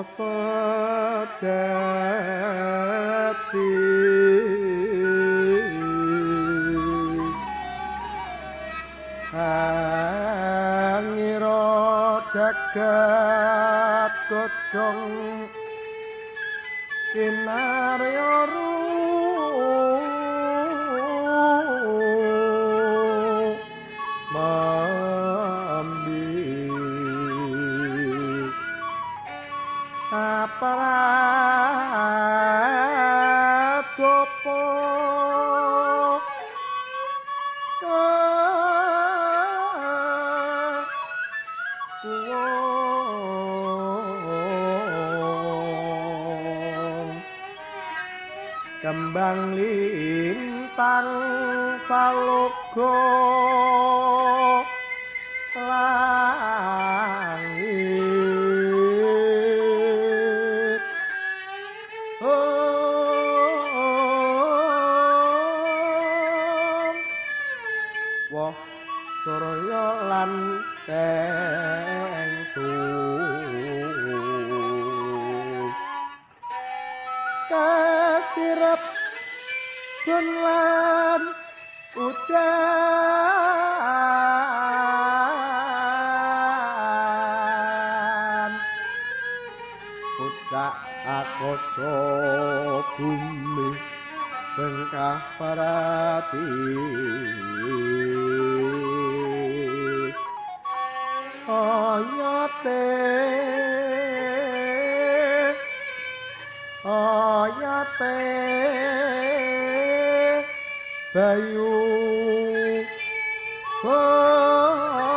sejati. Angira jagat godhong kinarya mambi aparatopo kembang lintang saloga langit. Wah surya lan tengsu kasirep lan udan pucak akasa bumi bengkah pratiwi oyote oyote bayu bajra.